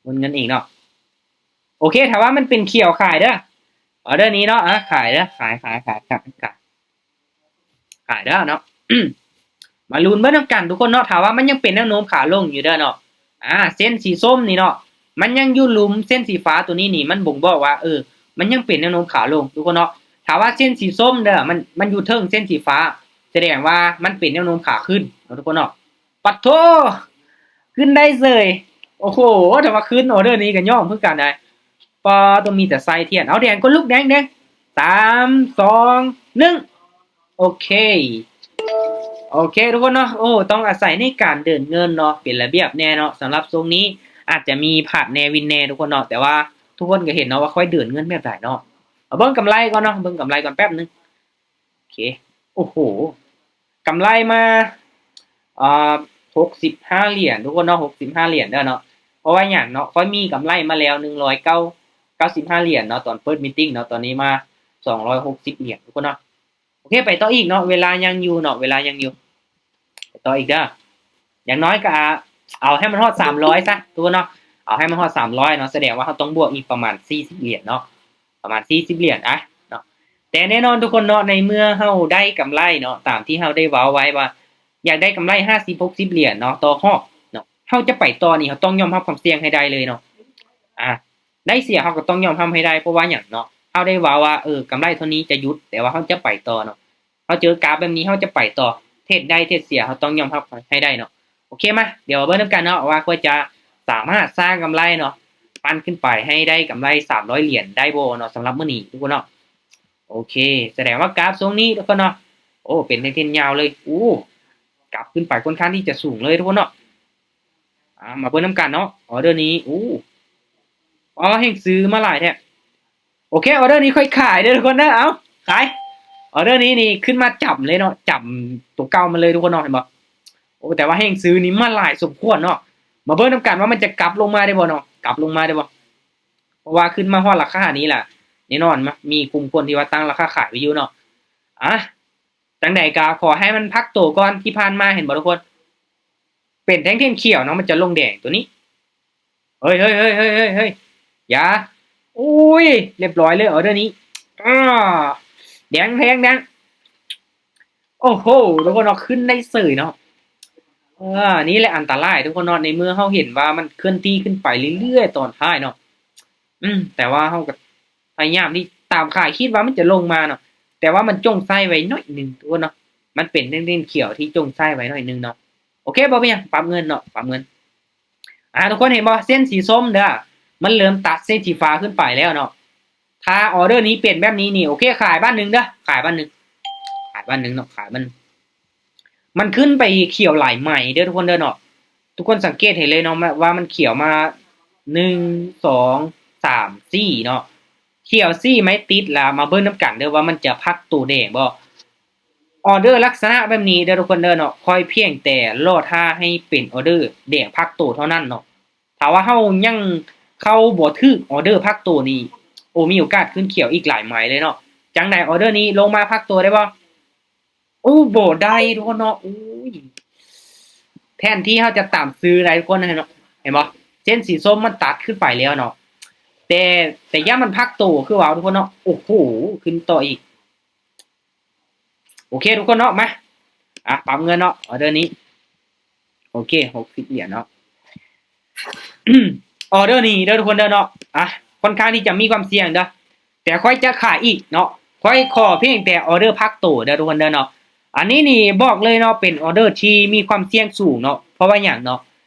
ຄູນເງິນອີກເນາະ. ໂອເຄ ຖ້າວ່າມັນເປັນຂຽວຂາຍເດີ້ ອໍເດີນີ້ເນາະ. ອາ ຂາຍເດີ້ ຂາຍ ຂາຍ ຂາຍ ຂາຍ ຂາຍເດີ້ເນາະ. ມາລຸ້ນເບິ່ງນຳກັນທຸກຄົນເນາະ ຖ້າວ່າມັນຍັງເປັນແນວໂນ້ມຂາລົງຢູ່ເດີ້ເນາະ. ອາ ເສັ້ນສີສົ້ມນີ້ເນາະ ມັນຍັງຢູ່ລຸ່ມເສັ້ນສີຟ້າໂຕນີ້ນີ້ ມັນບົ່ງບອກວ່າ ເອີ ມັນຍັງເປັນແນວໂນ້ມຂາລົງທຸກຄົນເນາະ. ຖ້າວ່າເສັ້ນສີສົ້ມເດີ້ ມັນ ມັນຢູ່ເທິງເສັ້ນສີຟ້າ ສະແດງວ່າມັນເປັນແນວໂນ້ມຂາຂຶ້ນເນາະທຸກຄົນເນາະ. ປັດໂທ ຂຶ້ນໄດ້ເສີຍ ໂອ້ໂຫ ຖ້າວ່າຂຶ້ນອໍເດີນີ້ກໍຍອມຄືກັນໄດ໋. ປາດໂທ ມີແຕ່ໄຊທຽນ ເອົາແດງກ່ອນລູກ ແດງ ແດງ ສາມ ສອງ ໜຶ່ງ ໂອເຄ ໂອເຄທຸກຄົນເນາະ. ໂອ້ ຕ້ອງອາໄສໃນການເດີນເງິນເນາະ ເປັນລະບຽບແນ່ເນາະ. ສຳລັບຊ່ວງນີ້ອາດຈະມີພາດແນ່ວິນແນ່ທຸກຄົນເນາະ ແຕ່ວ່າທຸກຄົນກໍເຫັນເນາະວ່າຂ້ອຍເດີນເງິນແບບໃດເນາະ. ເອົາເບິ່ງກຳໄລກ່ອນເນາະ ເບິ່ງກຳໄລກ່ອນແປັບໜຶ່ງ. ໂອເຄ ໂອ້ໂຫ ກຳໄລມາ ເອີ ຫົກສິບຫ້າຫຼຽນທຸກຄົນເນາະ ຫົກສິບຫ້າຫຼຽນເດີ້ເນາະ. ເພາະວ່າຫຍັງເນາະ ຂ້ອຍມີກຳໄລມາແລ້ວ ໜຶ່ງຮ້ອຍເກົ້າ ເກົ້າສິບຫ້າຫຼຽນເນາະ ຕອນເປີດມີດຕິ້ງເນາະ. ຕອນນີ້ມາ ສອງຮ້ອຍຫົກສິບຫຼຽນທຸກຄົນເນາະ. ໂອເຄ ໄປຕໍ່ອີກເນາະ ເວລາຍັງຢູ່ເນາະ ເວລາຍັງຢູ່ ໄປຕໍ່ອີກເດີ້. ຢ່າງໜ້ອຍກໍເອົາໃຫ້ມັນຮອດສາມຮ້ອຍຊະທຸກຄົນເນາະ ເອົາໃຫ້ມັນຮອດສາມຮ້ອຍເນາະ ສະແດງວ່າເຮົາຕ້ອງບວກອີກປະມານສີ່ສິບຫຼຽນເນາະ ປະມານສີ່ສິບຫຼຽນ ອະ ເນາະ. ແຕ່ແນ່ນອນທຸກຄົນເນາະ ໃນເມື່ອເຮົາໄດ້ກຳໄລເນາະ ຕາມທີ່ເຮົາໄດ້ເວົ້າໄວ້ວ່າ ຢາກໄດ້ກຳໄລຫ້າສິບ ຫົກສິບຫຼຽນເນາະ ຕໍ່ຮອບເນາະ ເຮົາຈະໄປຕໍ່ນີ້ ເຮົາຕ້ອງຍອມຮັບຄວາມສ່ຽງໃຫ້ໄດ້ເລີຍເນາະ. ອາ ໄດ້ເສຍເຮົາກໍຕ້ອງຍອມຮັບໃຫ້ໄດ້ ເພາະວ່າຫຍັງເນາະ ເຮົາໄດ້ເວົ້າວ່າ ເອີ ກຳໄລເທົ່ານີ້ຈະຢຸດ ແຕ່ວ່າເຮົາຈະໄປຕໍ່ເນາະ. ເຮົາເຈີກາບແບບນີ້ ເຮົາຈະໄປຕໍ່ ເທດໄດ້ເທດເສຍ ເຮົາຕ້ອງຍອມຮັບໃຫ້ໄດ້ເນາະ. ໂອເຄ ມາ ດຽວເບິ່ງນຳກັນເນາະ ວ່າຂ້ອຍຈະສາມາດສ້າງກຳໄລເນາະ ປັ່ນຂຶ້ນໄປໃຫ້ໄດ້ກຳໄລສາມຮ້ອຍຫຼຽນໄດ້ບໍ່ເນາະ ສຳລັບມື້ນີ້ທຸກຄົນເນາະ. ໂອເຄ ສະແດງວ່າກາບຊ່ວງນີ້ທຸກຄົນເນາະ ໂອ້ ເປັນເທຣນຍາວເລີຍ. ໂອ້ ກາບຂຶ້ນໄປຄ່ອນຂ້າງທີ່ຈະສູງເລີຍທຸກຄົນເນາະ. ອາ ມາເບິ່ງນຳກັນເນາະ ອໍເດີນີ້ ໂອ້ ອໍ ແຮ່ງຊື້ມາຫຼາຍແທ້. ໂອເຄ ອໍເດີນີ້ຂ້ອຍຂາຍເດີ້ທຸກຄົນເດີ້ ເອົາ ຂາຍ. ອໍເດີນີ້ນີ້ຂຶ້ນມາຈຳເລີຍເນາະ ຈຳໂຕເກົ່າມາເລີຍທຸກຄົນເນາະ ເຫັນບໍ່? ໂອ້ ແຕ່ວ່າແຮງຊື້ນີ້ມາຫຼາຍສົມຄວນເນາະ. ມາເບິ່ງນຳກັນວ່າມັນຈະກັບລົງມາໄດ້ບໍ່ເນາະ, ກັບລົງມາໄດ້ບໍ່? ເພາະວ່າຂຶ້ນມາຮອດລາຄານີ້ລະ ແນ່ນອນ ມາ ມີກຸ່ມຄົນທີ່ວ່າຕັ້ງລາຄາຂາຍໄວ້ຢູ່ເນາະ. ອາ ຈັ່ງໃດກໍຂໍໃຫ້ມັນພັກໂຕກ່ອນ. ທີ່ຜ່ານມາເຫັນບໍ່ທຸກຄົນ ເປັນແທ່ງເທນຂຽວເນາະ ມັນຈະລົງແດງໂຕນີ້. ເຮີ້ຍ ເຮີ້ຍ ເຮີ້ຍ ເຮີ້ຍ ເຮີ້ຍ ເຮີ້ຍ ຢ່າ ໂອ້ຍ ລຽບຮ້ອຍເລີຍ ອໍເດີນີ້ ອາ ແດງ ແດງ ແດງ. ໂອ້ໂຫ ທຸກຄົນເນາະ ຂຶ້ນໄດ້ເສີຍເນາະ. ເອີ ນີ້ແຫຼະອັນຕະລາຍທຸກຄົນເນາະ ໃນເມື່ອເຮົາເຫັນວ່າມັນເຄື່ອນທີ່ຂຶ້ນໄປເລື້ອຍໆຕອນທ້າຍເນາະ. ອືມ ແຕ່ວ່າເຮົາກໍພະຍາຍາມທີ່ຕາມຂາຍ ຄິດວ່າມັນຈະລົງມາເນາະ ແຕ່ວ່າມັນຈົ່ງໃສ່ໄວ້ໜ້ອຍໜຶ່ງທຸກຄົນເນາະ. ມັນເປັນເສັ້ນຂຽວທີ່ຈົ່ງໃສ່ໄວ້ໜ້ອຍໜຶ່ງເນາະ. ໂອເຄ ບໍ່ເປັນຫຍັງ ປັບເງິນເນາະ ປັບເສັ້ນ. ອາ ທຸກຄົນເຫັນບໍ່ ເສັ້ນສີສົ້ມເດີ ມັນເລີ່ມຕັດເສັ້ນສີຟ້າຂຶ້ນໄປແລ້ວເນາະ. ຖ້າອໍເດີນີ້ເປັນແບບນີ້ນີ້ ໂອເຄ ຂາຍບາດໜຶ່ງເດີ ຂາຍບາດໜຶ່ງ ຂາຍບາດໜຶ່ງເນາະ ຂາຍມັນ ມັນຂຶ້ນໄປຂຽວຫຼາຍໄມ້ເດີທຸກຄົນເດີເນາະ. ທຸກຄົນສັງເກດເຫັນເລີຍເນາະ ມາ ວ່າມັນຂຽວມາ ໜຶ່ງ ສອງ ສາມ ສີ່ເນາະ ຂຽວສີ່ໄມ້ຕິດລະ. ມາເບິ່ງນຳກັນເດີວ່າມັນຈະພັກໂຕແດງບໍ່. ອໍເດີລັກສະນະແບບນີ້ເດີທຸກຄົນເດີເນາະ ຂ້ອຍພຽງແຕ່ລໍຖ້າໃຫ້ເປັນອໍເດີແດງພັກໂຕເທົ່ານັ້ນເນາະ. ຖ້າວ່າເຮົາຍັງ ເຂົ້າບໍ່ຖືກອໍເດີພັກໂຕນີ້ ໂອ້ ມີໂອກາດຂຶ້ນຂຽວອີກຫຼາຍໄມ້ເລີຍເນາະ. ຈັ່ງໃດ ອໍເດີນີ້ລົງມາພັກໂຕໄດ້ບໍ່? ໂອ້ ບໍ່ໄດ້ທຸກຄົນເນາະ. ໂອ້ຍ ແທນທີ່ເຮົາຈະຕາມຊື້ໄດ້ທຸກຄົນເນາະ ເຫັນບໍ່ ເສັ້ນສີສົ້ມມັນຕັດຂຶ້ນໄປແລ້ວເນາະ. ແຕ່ ແຕ່ຢ້ານມັນພັກໂຕຄືເວົ້າທຸກຄົນເນາະ. ໂອ້ໂຫ ຂຶ້ນຕໍ່ອີກ. ໂອເຄທຸກຄົນເນາະ ມາ ອາ ປັບເງິນເນາະ ອໍເດີນີ້. ໂອເຄ ຫົກສິບຫຼຽນເນາະ ອໍເດີນີ້ເດີທຸກຄົນເດີເນາະ. ອາ ຄ່ອນຂ້າງທີ່ຈະມີຄວາມສ່ຽງເດີ ແຕ່ຂ້ອຍຈະຂາຍອີກເນາະ. ຂ້ອຍຂໍພຽງແຕ່ອໍເດີພັກໂຕເດີທຸກຄົນເດີເນາະ. ອັນນີ້ນີ້ບອກເລີຍເນາະ ເປັນອໍເດີທີ່ມີຄວາມສ່ຽງສູງເນາະ. ເພາະວ່າຫຍັງເນາະ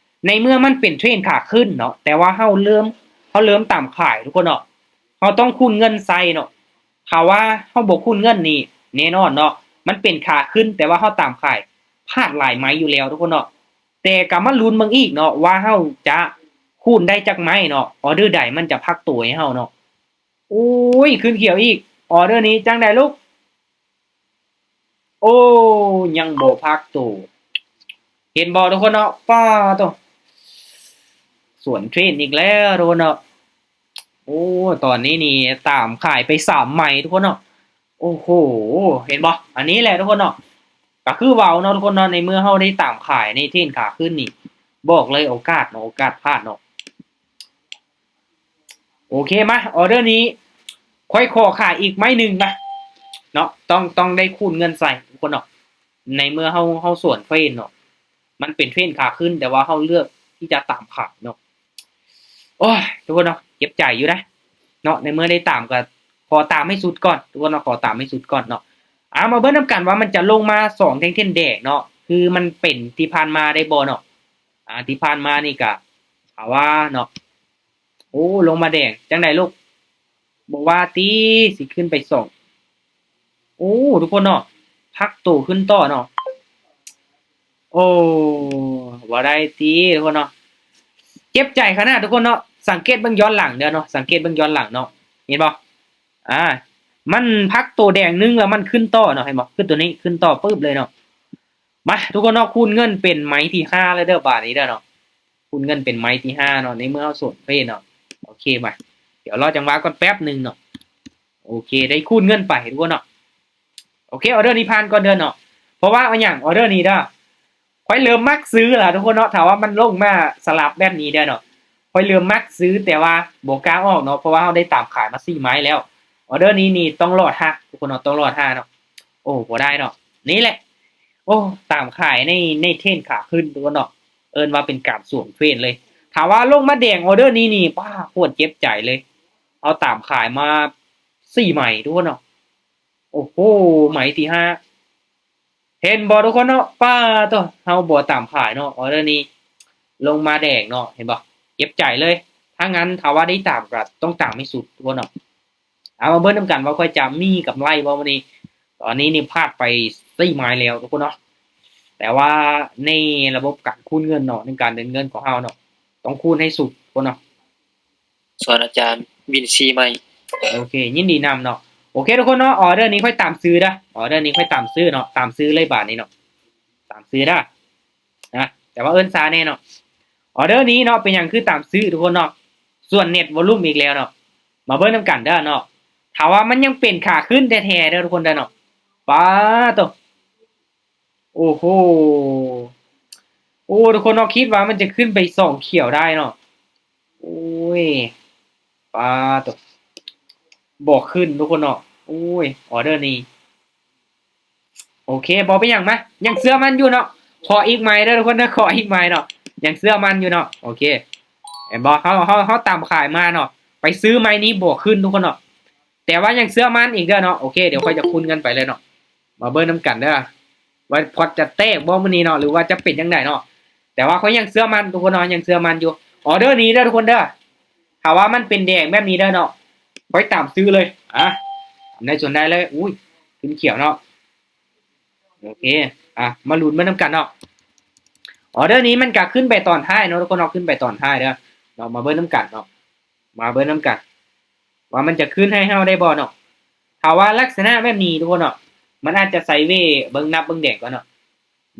ໃນເມື່ອມັນເປັນເທຣນຂາຂຶ້ນເນາະ ແຕ່ວ່າເຮົາເລີ່ມ ເຮົາເລີ່ມຕາມຂາຍທຸກຄົນເນາະ. ເຮົາຕ້ອງຄູນເງິນໃສ່ເນາະ. ຖ້າວ່າເຮົາບໍ່ຄູນເງິນນີ້ ແນ່ນອນເນາະ ມັນເປັນຂາຂຶ້ນ ແຕ່ວ່າເຮົາຕາມຂາຍ ພາດຫຼາຍໄມ້ຢູ່ແລ້ວທຸກຄົນເນາະ. ແຕ່ກໍມາລຸ້ນເບິ່ງອີກເນາະ ວ່າເຮົາຈະຄູນໄດ້ຈັກໄມ້ເນາະ ອໍເດີໃດມັນຈະພັກໂຕໃຫ້ເຮົາເນາະ. ໂອ້ຍ ຂຶ້ນຂຽວອີກ ອໍເດີນີ້ຈັ່ງໃດລູກ. ໂອ້ ຍັງບໍ່ພັກໂຕ ເຫັນບໍ່ທຸກຄົນເນາະ. ປ້າໂຕ ສວນເທຣນອີກແລ້ວທຸກຄົນເນາະ. ໂອ້ ຕອນນີ້ນີ້ຕາມຂາຍໄປສາມໄມ້ທຸກຄົນເນາະ. ໂອ້ໂຫ ເຫັນບໍ່ ອັນນີ້ແຫຼະທຸກຄົນເນາະ. ກໍຄືເວົ້າເນາະທຸກຄົນເນາະ ໃນເມື່ອເຮົາໄດ້ຕາມຂາຍໃນເທຣນຂາຂຶ້ນນີ້ ບອກເລີຍໂອກາດເນາະ ໂອກາດພາດເນາະ. ໂອເຄ ມາ ອໍເດີນີ້ຂ້ອຍຂໍຂາຍອີກໄມ້ໜຶ່ງນະເນາະ. ຕ້ອງ ຕ້ອງໄດ້ຄູນເງິນໃສ່ທຸກຄົນເນາະ. ໃນເມື່ອເຮົາ ເຮົາສວນເທຣນເນາະ ມັນເປັນເທຣນຂາຂຶ້ນ ແຕ່ວ່າເຮົາເລືອກທີ່ຈະຕາມຂາຍເນາະ. ໂອ້ຍ ທຸກຄົນເນາະ ເຈັບໃຈຢູ່ນະເນາະ. ໃນເມື່ອໄດ້ຕາມກໍຂໍຕາມໃຫ້ສຸດກ່ອນທຸກຄົນເນາະ ຂໍຕາມໃຫ້ສຸດກ່ອນເນາະ. ອາ ມາເບິ່ງນຳກັນວ່າມັນຈະລົງມາສອງແທ່ງເທນແດງເນາະ ຄືມັນເປັນທີ່ຜ່ານມາໄດ້ບໍ່ເນາະ. ອາ ທີ່ຜ່ານມານີ້ກະ ຖ້າວ່າເນາະ ໂອ້ ລົງມາແດງ ຈັ່ງໃດລູກ ບໍ່ວ່າຕິ ຊິຂຶ້ນໄປສອງ. ໂອ້ ທຸກຄົນເນາະ ພັກໂຕຂຶ້ນຕໍ່ເນາະ. ໂອ້ ບໍ່ໄດ້ຕິ ທຸກຄົນເນາະ. ເຈັບໃຈຂະໜາດທຸກຄົນເນາະ. ສັງເກດເບິ່ງຍ້ອນຫຼັງເດີເນາະ ສັງເກດເບິ່ງຍ້ອນຫຼັງເນາະ ເຫັນບໍ່. ອາ ມັນພັກໂຕແດງໜຶ່ງ ແລ້ວມັນຂຶ້ນຕໍ່ເນາະ ເຫັນບໍ່ ຄືໂຕນີ້ຂຶ້ນຕໍ່ປຶບເລີຍເນາະ. ມາ ທຸກຄົນເນາະ ຄູນເງິນເປັນໄມ້ທີຫ້າແລ້ວເດີ ບາດນີ້ເດີເນາະ. ຄູນເງິນເປັນໄມ້ທີຫ້າເນາະ ໃນເມື່ອເຮົາສວນເພເນາະ. ໂອເຄ ມາ ດຽວລໍຈັງຫວະກ່ອນແປັບໜຶ່ງເນາະ. ໂອເຄ ໄດ້ຄູນເງິນໄປທຸກຄົນເນາະ. ໂອເຄ ອໍເດີນີ້ຜ່ານກ່ອນເດີເນາະ. ເພາະວ່າເອົາຫຍັງ ອໍເດີນີ້ເດີ ຂ້ອຍເລີ່ມມັກຊື້ລະທຸກຄົນເນາະ. ຖ້າວ່າມັນລົງມາສະຫຼັບແບບນີ້ເດີເນາະ ຂ້ອຍເລີ່ມມັກຊື້ ແຕ່ວ່າບໍ່ກ້າອອກເນາະ ເພາະວ່າເຮົາໄດ້ຕາມຂາຍມາສີ່ໄມ້ແລ້ວ. ອໍເດີນີ້ນີ້ຕ້ອງລໍຖ້າທຸກຄົນເນາະ ຕ້ອງລໍຖ້າເນາະ. ໂອ້ ບໍ່ໄດ້ເນາະ ນີ້ແຫຼະ. ໂອ້ ຕາມຂາຍໃນ ໃນເທຣນຂາຂຶ້ນທຸກຄົນເນາະ ເອີ້ນວ່າເປັນການສວນເທຣນເລີຍ. ຖ້າວ່າລົງມາແດງ ອໍເດີນີ້ນີ້ ປ້າ ໂຄດເຈັບໃຈເລີຍ. ເຮົາຕາມຂາຍມາສີ່ໄມ້ທຸກຄົນເນາະ. ໂອ້ໂຫ ໄມ້ທີຫ້າ ເຫັນບໍ່ທຸກຄົນເນາະ. ປ້າໂຕ ເຮົາບໍ່ຕາມຂາຍເນາະ ອໍເດີນີ້ ລົງມາແດງເນາະ ເຫັນບໍ່ ເຈັບໃຈເລີຍ. ຖ້າຊັ້ນ ຖ້າວ່າໄດ້ຕາມກໍຕ້ອງຕາມໃຫ້ສຸດທຸກຄົນເນາະ. ເອົາ ມາເບິ່ງນຳກັນວ່າຂ້ອຍຈະມີກຳໄລບໍ່ມື້ນີ້. ຕອນນີ້ນີ້ພາດໄປສີ່ໄມ້ແລ້ວທຸກຄົນເນາະ ແຕ່ວ່າໃນລະບົບການຄູນເງິນເນາະ ໃນການເດີນເງິນຂອງເຮົາເນາະ ຕ້ອງຄູນໃຫ້ສຸດທຸກຄົນເນາະ. ສອນອາຈານວິນຊີໃໝ່. ໂອເຄ ຍິນດີນຳເນາະ. ໂອເຄທຸກຄົນເນາະ ອໍເດີນີ້ຂ້ອຍຕາມຊື້ເດີ ອໍເດີນີ້ຂ້ອຍຕາມຊື້ເນາະ ຕາມຊື້ເລີຍບາດນີ້ເນາະ ຕາມຊື້ເດີ. ແຕ່ວ່າເອີ້ນຊ້າແດ່ເນາະ. ອອເດີນີ້ເນາະ ເປັນຫຍັງຄືຕາມຊື້ທຸກຄົນເນາະ? ສ່ວນເນັດວອລຸ່ມອີກແລ້ວເນາະ. ມາເບິ່ງນຳກັນເດີເນາະ. ຖ້າວ່າມັນຍັງເປັນຂາຂຶ້ນແທ້ໆເດີທຸກຄົນເດີເນາະ. ປາໂຕ ໂອ້ໂຫ ໂອ້ ທຸກຄົນເນາະ ຄິດວ່າມັນຈະຂຶ້ນໄປສອງຂຽວໄດ້ເນາະ. ໂອ້ຍ ປາໂຕ ບໍ່ຂຶ້ນທຸກຄົນເນາະ. ໂອ້ຍ ອອເດີນີ້ ໂອເຄ ບໍ່ເປັນຫຍັງ ມາ ຍັງເຊື່ອໝັ້ນຢູ່ເນາະ. ຂໍອີກໄມ້ເດີທຸກຄົນເດີ ຂໍອີກໄມ້ເນາະ. ຍັງເຊື່ອໝັ້ນຢູ່ເນາະ. ໂອເຄ ເຫັນບໍ່ ເຮົາ ເຮົາ ເຮົາຕາມຂາຍມາເນາະ ໄປຊື້ໄມ້ນີ້ບໍ່ຂຶ້ນທຸກຄົນເນາະ. ແຕ່ວ່າຍັງເຊື່ອໝັ້ນອີກເດີເນາະ. ໂອເຄ ດຽວຂ້ອຍຈະຄູນເງິນໄປເລີຍເນາະ. ມາເບິ່ງນຳກັນເດີ ວ່າພອດຈະແຕກບໍ່ມື້ນີ້ເນາະ ຫຼືວ່າຈະເປັນຈັ່ງໃດເນາະ. ແຕ່ວ່າຂ້ອຍຍັງເຊື່ອໝັ້ນທຸກຄົນເນາະ ຍັງເຊື່ອໝັ້ນຢູ່. ອອເດີນີ້ເດີທຸກຄົນເດີ ຖ້າວ່າມັນເປັນແດງແບບນີ້ເດີເນາະ ຂ້ອຍຕາມຊື້ເລີຍ. ອາ ຕາມໃດສ່ວນໃດເລີຍ. ອຸ້ຍ ຂຶ້ນຂຽວເນາະ. ໂອເຄ ອາ ມາລຸ້ນເບິ່ງນຳກັນເນາະ. ອອເດີນີ້ມັນກະຂຶ້ນໄປຕອນທ້າຍເນາະທຸກຄົນເນາະ ຂຶ້ນໄປຕອນທ້າຍເດີເນາະ. ມາເບິ່ງນຳກັນເນາະ ມາເບິ່ງນຳກັນ ວ່າມັນຈະຂຶ້ນໃຫ້ເຮົາໄດ້ບໍ່ເນາະ. ຖ້າວ່າລັກສະນະແບບນີ້ທຸກຄົນເນາະ ມັນອາດຈະໄຊເວ ເບິ່ງນັບເບິ່ງແດງກ່ອນເນາະ.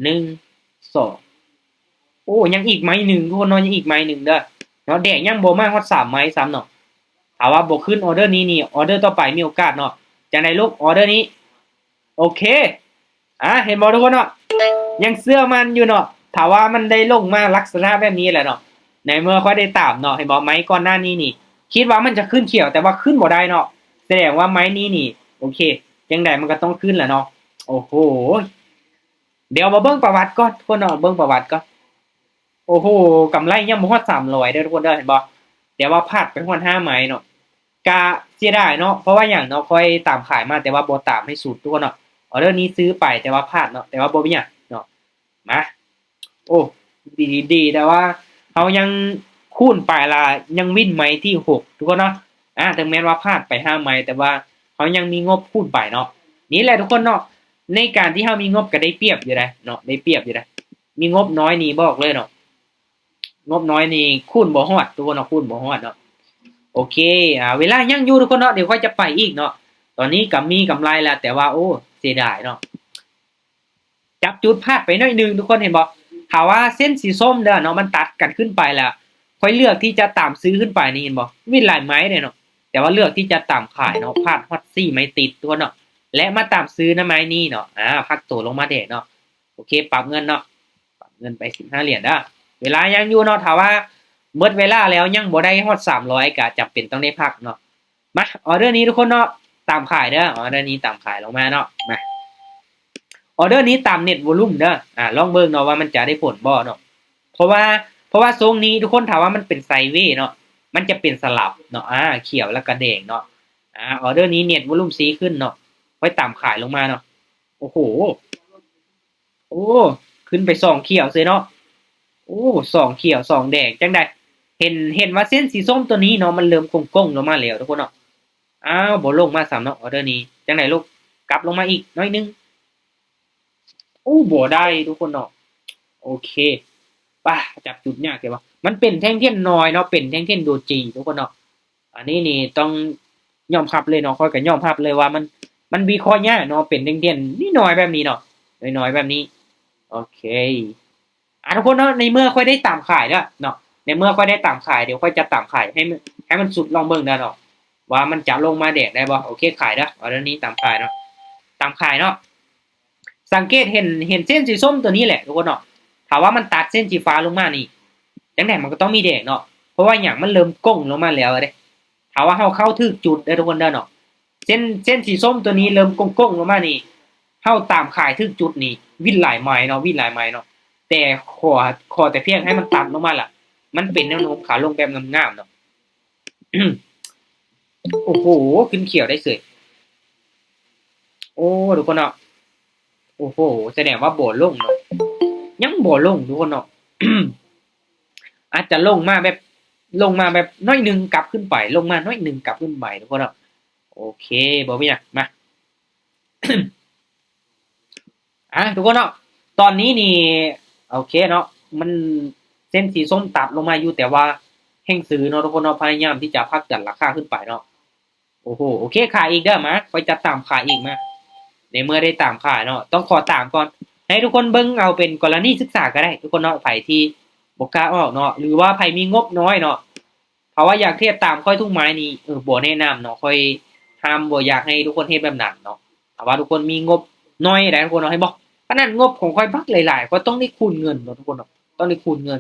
ໜຶ່ງ ສອງ ໂອ້ ຍັງອີກໄມ້ໜຶ່ງທຸກຄົນເນາະ ຍັງອີກໄມ້ໜຶ່ງເດີເນາະ. ແດງຍັງບໍ່ມາຮອດສາມໄມ້ຊ້ຳເນາະ. ຖ້າວ່າບໍ່ຂຶ້ນອອເດີນີ້ນີ້ ອອເດີຕໍ່ໄປມີໂອກາດເນາະ. ຈັ່ງໃດລູກ ອອເດີນີ້ ໂອເຄ ອາ ເຫັນບໍ່ທຸກຄົນເນາະ ຍັງເຊື່ອໝັ້ນຢູ່ເນາະ. ຖ້າວ່າມັນໄດ້ລົງມາລັກສະນະແບບນີ້ແຫຼະເນາະ ໃນເມື່ອຂ້ອຍໄດ້ຕາມເນາະ ເຫັນບໍ່ ໄມ້ກ່ອນໜ້ານີ້ນີ້ ຄິດວ່າມັນຈະຂຶ້ນຂຽວ ແຕ່ວ່າຂຶ້ນບໍ່ໄດ້ເນາະ. ສະແດງວ່າໄມ້ນີ້ນີ້ ໂອເຄ ຈັ່ງໃດມັນກໍຕ້ອງຂຶ້ນແຫຼະເນາະ. ໂອ້ໂຫ ດຽວມາເບິ່ງປະຫວັດກ່ອນທຸກຄົນເນາະ ເບິ່ງປະຫວັດກ່ອນ. ໂອ້ໂຫ ກຳໄລຍັງບໍ່ຮອດສາມຮ້ອຍເດີທຸກຄົນເດີ ເຫັນບໍ່? ແຕ່ວ່າພາດໄປຮອດຫ້າໄມ້ເນາະ ກະເສຍດາຍເນາະ. ເພາະວ່າຫຍັງເນາະ? ຂ້ອຍຕາມຂາຍມາ ແຕ່ວ່າບໍ່ຕາມໃຫ້ສຸດທຸກຄົນເນາະ. ອອເດີນີ້ຊື້ໄປ ແຕ່ວ່າພາດເນາະ ແຕ່ວ່າບໍ່ເປັນຫຍັງເນາະ. ມາ ໂອ້ ດີ ດີ ແຕ່ວ່າເຮົາຍັງຄູນໄປລະ ຍັງວິນໄມ້ທີຫົກທຸກຄົນເນາະ. ອາ ເຖິງແມ່ນວ່າພາດໄປຫ້າໄມ້ ແຕ່ວ່າເຮົາຍັງມີງົບຄູນໄປເນາະ. ນີ້ແຫຼະທຸກຄົນເນາະ ໃນການທີ່ເຮົາມີງົບກໍໄດ້ປຽບຢູ່ໃດເນາະ ໄດ້ປຽບຢູ່ໃດ. ມີງົບນ້ອຍນີ້ບອກເລີຍເນາະ ງົບນ້ອຍນີ້ຄູນບໍ່ຮອດທຸກຄົນເນາະ ຄູນບໍ່ຮອດເນາະ. ໂອເຄ ອາ ເວລາຍັງຢູ່ທຸກຄົນເນາະ ດຽວຂ້ອຍຈະໄປອີກເນາະ. ຕອນນີ້ກໍມີກຳໄລແລ້ວ ແຕ່ວ່າ ໂອ້ ເສຍດາຍເນາະ. ຈັບຈຸດພາດໄປໜ້ອຍໜຶ່ງທຸກຄົນເຫັນບໍ່? ຖ້າວ່າເສັ້ນສີສົ້ມເດີເນາະ ມັນຕັດກັນຂຶ້ນໄປແລ້ວ ຂ້ອຍເລືອກທີ່ຈະຕາມຊື້ຂຶ້ນໄປນີ້ ເຫັນບໍ່? ວິນຫຼາຍໄມ້ເດ້ເນາະ ແຕ່ວ່າເລືອກທີ່ຈະຕາມຂາຍເນາະ ພາດຮອດສີ່ໄມ້ຕິດທຸກຄົນເນາະ ແລະ ມາຕາມຊື້ນຳໄມ້ນີ້ເນາະ. ອາ ພັກໂຕລົງມາແດ່ເນາະ. ໂອເຄ ປັບເງິນເນາະ ປັບເງິນໄປສິບຫ້າຫຼຽນເດີ. ເວລາຍັງຢູ່ເນາະ ຖ້າວ່າໝົດເວລາແລ້ວຍັງບໍ່ໄດ້ຮອດສາມຮ້ອຍ ກະຈຳເປັນຕ້ອງໄດ້ພັກເນາະ. ມາ ອອເດີນີ້ທຸກຄົນເນາະ ຕາມຂາຍເດີ ອອເດີນີ້ຕາມຂາຍລົງມາເນາະ. ມາ ອອເດີນີ້ຕາມເນັດວອລຸ່ມເດີ. ອາ ລອງເບິ່ງເນາະວ່າມັນຈະໄດ້ຜົນບໍ່ເນາະ. ເພາະວ່າ ເພາະວ່າຊົງນີ້ທຸກຄົນ ຖ້າວ່າມັນເປັນໄຊເວເນາະ ມັນຈະເປັນສະຫຼັບເນາະ. ອາ ຂຽວແລ້ວກະແດງເນາະ. ອາ ອອເດີນີ້ເນັດວອລຸ່ມສີ່ຂຶ້ນເນາະ ຂ້ອຍຕາມຂາຍລົງມາເນາະ. ໂອ້ໂຫ ໂອ້ ຂຶ້ນໄປສອງຂຽວເຊີຍເນາະ. ໂອ້ ສອງຂຽວສອງແດງ ຈັ່ງໃດ? ເຫັນ ເຫັນວ່າເສັ້ນສີສົ້ມຕົວນີ້ເນາະ ມັນເລີ່ມໂກ່ງໆລົງມາແລ້ວທຸກຄົນເນາະ. ອ້າວ ບໍ່ລົງມາຊ້ຳເນາະ ອອເດີນີ້. ຈັ່ງໃດລູກ? ກັບລົງມາອີກໜ້ອຍໜຶ່ງ. ໂອ້ ບໍ່ໄດ້ທຸກຄົນເນາະ. ໂອເຄ ປະ ຈັບຈຸດຍາກແທ້ວ່າ ມັນເປັນແທ່ງທຽນນ້ອຍເນາະ ເປັນແທ່ງທຽນໂດຈີທຸກຄົນເນາະ. ອັນນີ້ນີ້ຕ້ອງຍອມຮັບເລີຍເນາະ ຂ້ອຍກໍຍອມຮັບເລີຍວ່າມັນ ມັນວິເຄາະຍາກເນາະ ເປັນທ່ຽງໆນ້ອຍໆແບບນີ້ເນາະ ນ້ອຍໆແບບນີ້. ໂອເຄ ອາ ທຸກຄົນເນາະ ໃນເມື່ອຂ້ອຍໄດ້ຕາມຂາຍແລ້ວເນາະ ໃນເມື່ອຂ້ອຍໄດ້ຕາມຂາຍ ດຽວຂ້ອຍຈະຕາມຂາຍໃຫ້ມັນ ໃຫ້ມັນສຸດ ລອງເບິ່ງເດີເນາະ ວ່າມັນຈະລົງມາແດງໄດ້ບໍ່. ໂອເຄ ຂາຍເດີ ອາ ດຽວນີ້ຕາມຂາຍເນາະ ຕາມຂາຍເນາະ. ສັງເກດເຫັນ ເຫັນເສັ້ນສີສົ້ມຕົວນີ້ແຫຼະທຸກຄົນເນາະ ຖ້າວ່າມັນຕັດເສັ້ນສີຟ້າລົງມານີ້ ຈັ່ງໃດມັນກໍຕ້ອງມີແດງເນາະ ເພາະວ່າຫຍັງ ມັນເລີ່ມໂກ່ງລົງມາແລ້ວເດ້. ຖ້າວ່າເຮົາເຂົ້າຖືກຈຸດເດີທຸກຄົນເດີເນາະ ເສັ້ນ ເສັ້ນສີສົ້ມຕົວນີ້ເລີ່ມໂກ່ງໆລົງມານີ້ ເຮົາຕາມຂາຍຖືກຈຸດນີ້ ວິນຫຼາຍໄມ້ເນາະ ວິນຫຼາຍໄມ້ເນາະ ແຕ່ຂໍ ຂໍແຕ່ພຽງໃຫ້ມັນຕັດລົງມາລະ ມັນເປັນແນວໂນ້ມຂາລົງແບບງາມໆເນາະ. ໂອ້ໂຫ ຂຶ້ນຂຽວໄດ້ເສີຍ. ໂອ້ ທຸກຄົນເນາະ ໂອ້ໂຫ ສະແດງວ່າບໍ່ລົງເນາະ ຍັງບໍ່ລົງທຸກຄົນເນາະ. ອາດຈະລົງມາແບບ ລົງມາແບບໜ້ອຍໜຶ່ງກັບຂຶ້ນໄປ ລົງມາໜ້ອຍໜຶ່ງກັບຂຶ້ນໄປທຸກຄົນເນາະ. ໂອເຄ ບໍ່ມີຫຍັງ ມາ ອາ ທຸກຄົນເນາະ ຕອນນີ້ນີ້ ໂອເຄເນາະ ມັນເສັ້ນສີສົ້ມຕັດລົງມາຢູ່ ແຕ່ວ່າແຮ່ງຊື້ເນາະທຸກຄົນເນາະ ພະຍາຍາມທີ່ຈະຜັກດັນລາຄາຂຶ້ນໄປເນາະ. ໂອ້ໂຫ ໂອເຄ ຂາຍອີກເດີ ມາ ຂ້ອຍຈະຕາມຂາຍອີກ ມາ ໃນເມື່ອໄດ້ຕາມຂາຍເນາະ ຕ້ອງຂໍຕາມກ່ອນ ໃຫ້ທຸກຄົນເບິ່ງເອົາເປັນກໍລະນີສຶກສາກໍໄດ້ທຸກຄົນເນາະ ໃຜທີ່ບໍ່ກ້າອອກເນາະ ຫຼືວ່າໃຜມີງົບນ້ອຍເນາະ. ຖ້າວ່າຢາກເຮັດຕາມຂ້ອຍທຸກໄມ້ນີ້ ເອີ ບໍ່ແນະນຳເນາະ ຂ້ອຍຫ້າມ ບໍ່ຢາກໃຫ້ທຸກຄົນເຮັດແບບນັ້ນເນາະ. ຖ້າວ່າທຸກຄົນມີງົບນ້ອຍໄດ໋ທຸກຄົນເນາະ ເຫັນບໍ່ ຂະໜາດງົບຂອງຂ້ອຍບັກຫຼາຍໆ ຂ້ອຍຕ້ອງໄດ້ຄູນເງິນເນາະທຸກຄົນເນາະ ຕ້ອງໄດ້ຄູນເງິນ.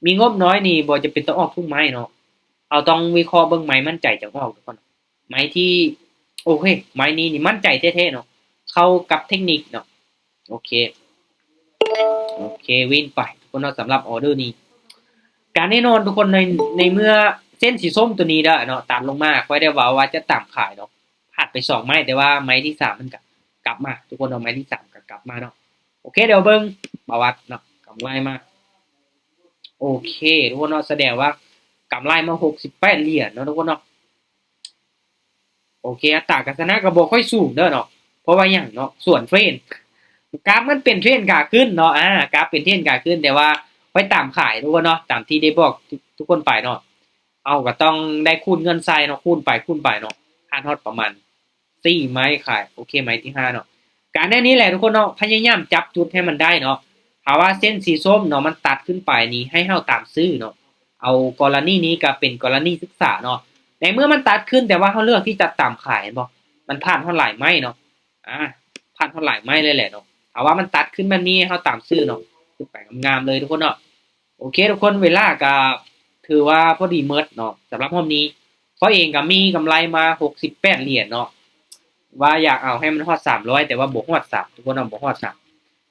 ມີງົບນ້ອຍນີ້ບໍ່ຈຳເປັນຕ້ອງອອກທຸກໄມ້ເນາະ ເຮົາຕ້ອງວິເຄາະເບິ່ງໄມ້ໝັ້ນໃຈຈັ່ງອອກທຸກຄົນ. ໄມ້ທີ່ ໂອເຄ ໄມ້ນີ້ນີ້ໝັ້ນໃຈແທ້ໆເນາະ ເຂົ້າກັບເທັກນິກເນາະ. ໂອເຄ ໂອເຄ ວິນໄປທຸກຄົນເນາະ ສຳລັບອອເດີນີ້. ກະແນ່ນອນທຸກຄົນ ໃນ ໃນເມື່ອເສັ້ນສີສົ້ມຕົວນີ້ເດີເນາະ ຕັດລົງມາ ຂ້ອຍໄດ້ເວົ້າວ່າຈະຕາມຂາຍເນາະ ພາດໄປສອງໄມ້ ແຕ່ວ່າໄມ້ທີສາມມັນກະກັບມາທຸກຄົນເນາະ ໄມ້ທີສາມກະກັບມາເນາະ. ໂອເຄ ດຽວເບິ່ງປະຫວັດເນາະ ກຳໄລມາ. ໂອເຄ ທຸກຄົນເນາະ ສະແດງວ່າກຳໄລມາຫົກສິບແປດຫຼຽນເນາະທຸກຄົນເນາະ. ໂອເຄ ອັດຕາການຊະນະກໍບໍ່ຄ່ອຍສູງເດີເນາະ ເພາະວ່າຫຍັງເນາະ ສ່ວນເທຣນ ກາຟມັນເປັນເທຣນຂາຂຶ້ນເນາະ ອາ ກາຟເປັນເທຣນຂາຂຶ້ນ ແຕ່ວ່າຂ້ອຍຕາມຂາຍທຸກຄົນເນາະ ຕາມທີ່ໄດ້ບອກທຸກ ທຸກຄົນໄປເນາະ. ເຮົາກໍຕ້ອງໄດ້ຄູນເງິນໃສ່ເນາະ ຄູນໄປຄູນໄປເນາະ ຫາຮອດປະມານສີ່ໄມ້ຂາຍ. ໂອເຄ ໄມ້ທີຫ້າເນາະ ກະແນວນີ້ແຫຼະທຸກຄົນເນາະ ພະຍາຍາມຈັບຈຸດໃຫ້ມັນໄດ້ເນາະ. ຖ້າວ່າເສັ້ນສີສົ້ມເນາະ ມັນຕັດຂຶ້ນໄປນີ້ ໃຫ້ເຮົາຕາມຊື້ເນາະ ເອົາກໍລະນີນີ້ກໍເປັນກໍລະນີສຶກສາເນາະ. ໃນເມື່ອມັນຕັດຂຶ້ນ ແຕ່ວ່າເຮົາເລືອກທີ່ຈະຕາມຂາຍ ເຫັນບໍ່ ມັນພາດຮອດຫຼາຍໄມ້ເນາະ ອາ ພາດຮອດຫຼາຍໄມ້ເລີຍແຫຼະເນາະ. ຖ້າວ່າມັນຕັດຂຶ້ນແບບນີ້ ເຮົາຕາມຊື້ເນາະ ຂຶ້ນໄປງາມໆເລີຍທຸກຄົນເນາະ. ໂອເຄທຸກຄົນ ເວລາກໍຖືວ່າພໍດີໝົດເນາະ ສຳລັບຮອບນີ້. ຂ້ອຍເອງກໍມີກຳໄລມາຫົກສິບແປດຫຼຽນເນາະ ວ່າຢາກເອົາໃຫ້ມັນຮອດສາມຮ້ອຍ ແຕ່ວ່າບໍ່ຮອດສາມ ທຸກຄົນເນາະ ບໍ່ຮອດສາມ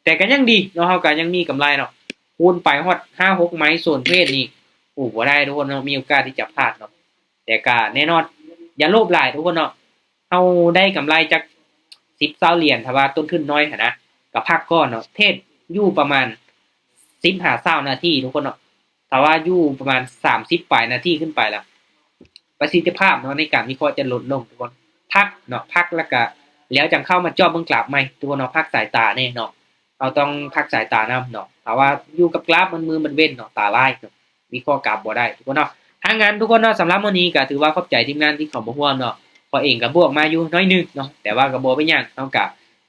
ແຕ່ກໍຍັງດີເນາະ ເຮົາກໍຍັງມີກຳໄລເນາະ. ຄູນໄປຮອດຫ້າຫົກໄມ້ໂຊນເທຣນນີ້ ໂອ້ ບໍ່ໄດ້ທຸກຄົນເນາະ ມີໂອກາດທີ່ຈະພາດເນາະ. ແຕ່ກໍແນ່ນອນ ຢ່າໂລບຫຼາຍທຸກຄົນເນາະ ເຮົາໄດ້ກຳໄລຈັກສິບຊາວຫຼຽນ ຖ້າວ່າຕົ້ນທຶນນ້ອຍຫັ້ນນະ ກໍພັກກ່ອນເນາະ. ເທຣດຢູ່ປະມານສິບຫາຊາວນາທີທຸກຄົນເນາະ ຖ້າວ່າຢູ່ປະມານສາມສິບປາຍນາທີຂຶ້ນໄປລະ ປະສິດທິພາບເນາະ ໃນການວິເຄາະຈະຫຼຸດລົງທຸກຄົນ. ພັກເນາະ ພັກແລ້ວກະ ແລ້ວຈັ່ງເຂົ້າມາຈອບເບິ່ງກຣາຟໃໝ່ທຸກຄົນເນາະ. ພັກສາຍຕາແດ່ເນາະ ເຮົາຕ້ອງພັກສາຍຕານຳເນາະ ຖ້າວ່າຢູ່ກັບກຣາຟມັນມືມັນເວັນເນາະ ຕາລາຍເນາະ ວິເຄາະກຣາຟບໍ່ໄດ້ທຸກຄົນເນາະ. ຖ້າງນັ້ນທຸກຄົນເນາະ ສຳລັບມື້ນີ້ກໍຖືວ່າຂອບໃຈທີມງານທີ່ເຂົ້າມາຮ່ວມເນາະ. ຂ້ອຍເອງກໍບວກມາຢູ່ໜ້ອຍໜຶ່ງເນາະ ແຕ່ວ່າກໍບໍ່ເປັນຫຍັງ ເຮົາກໍ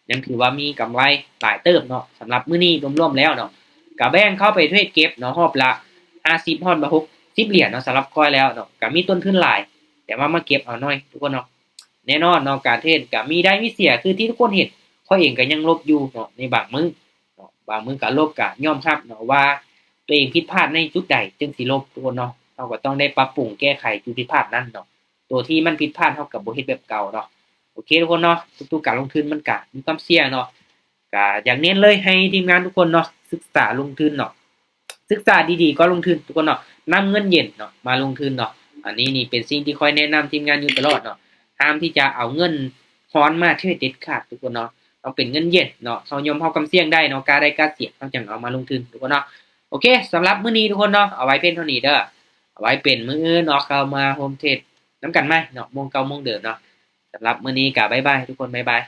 ຍັງຖືວ່າມີກຳໄລຫຼາຍເຕີບເນາະ ສຳລັບມື້ນີ້ລວມໆແລ້ວເນາະ. ກໍແບ່ງເຂົ້າໄປເທຣດເກັບເນາະ ຮອບລະຫ້າສິບຮອດມາຫົກສິບຫຼຽນເນາະ ສຳລັບຂ້ອຍແລ້ວເນາະ ກໍມີຕົ້ນທຶນຫຼາຍ ແຕ່ວ່າມາເກັບເອົາໜ້ອຍທຸກຄົນເນາະ. ແນ່ນອນເນາະ ການເທຣດກໍມີໄດ້ມີເສຍ ຄືທີ່ທຸກຄົນເຫັນ. ຂ້ອຍເອງກໍຍັງຫຼົບຢູ່ເນາະ ໃນບາງມື້ເນາະ ບາງມື້ກໍຫຼົບ ກໍຍອມຮັບເນາະວ່າຕົວເອງຜິດພາດໃນຈຸດໃດ ຈຶ່ງຊິຫຼົບທຸກຄົນເນາະ. ເຮົາກໍຕ້ອງໄດ້ປັບປຸງແກ້ໄຂຈຸດຜິດພາດນັ້ນເນາະ ໂຕທີ່ມັນຜິດພາດເຮົາກໍບໍ່ເຮັດແບບເກົ່າເນາະ. ໂອເຄທຸກຄົນເນາະ ທຸກໆການລົງທຶນມັນກະມີຄວາມສ່ຽງເນາະ ກະຢາກເນັ້ນເລີຍໃຫ້ທີມງານທຸກຄົນເນາະ ສຶກສາລົງທຶນເນາະ ສຶກສາດີໆກ່ອນລົງທຶນທຸກຄົນເນາະ ນຳເງິນເຢັນເນາະມາລົງທຶນເນາະ. ອັນນີ້ນີ້ເປັນສິ່ງທີ່ຂ້ອຍແນະນຳທີມງານຢູ່ຕະຫຼອດເນາະ ຫ້າມທີ່ຈະເອົາເງິນຮ້ອນມາເທຣດເດັດຂາດທຸກຄົນເນາະ ຕ້ອງເປັນເງິນເຢັນເນາະ ເຮົາຍອມຮັບຄວາມສ່ຽງໄດ້ເນາະ ກ້າໄດ້ກ້າສ່ຽງ ເຮົາຈັ່ງເອົາມາລົງທຶນທຸກຄົນເນາະ. ໂອເຄ ສຳລັບມື້ນີ້ທຸກຄົນເນາະ ເອົາໄວ້ພຽງເທົ່ານີ້ເດີ ເອົາໄວ້ເປັນມື້ອື່ນເນາະ ເຂົ້າມາໂຮມເທຣດນຳກັນໃໝ່ເນາະ ໂມງເກົ່າໂມງເດີມເນາະ. ສຳລັບມື້ນີ້ກໍບາຍບາຍທຸກຄົນ ບາຍບາຍ.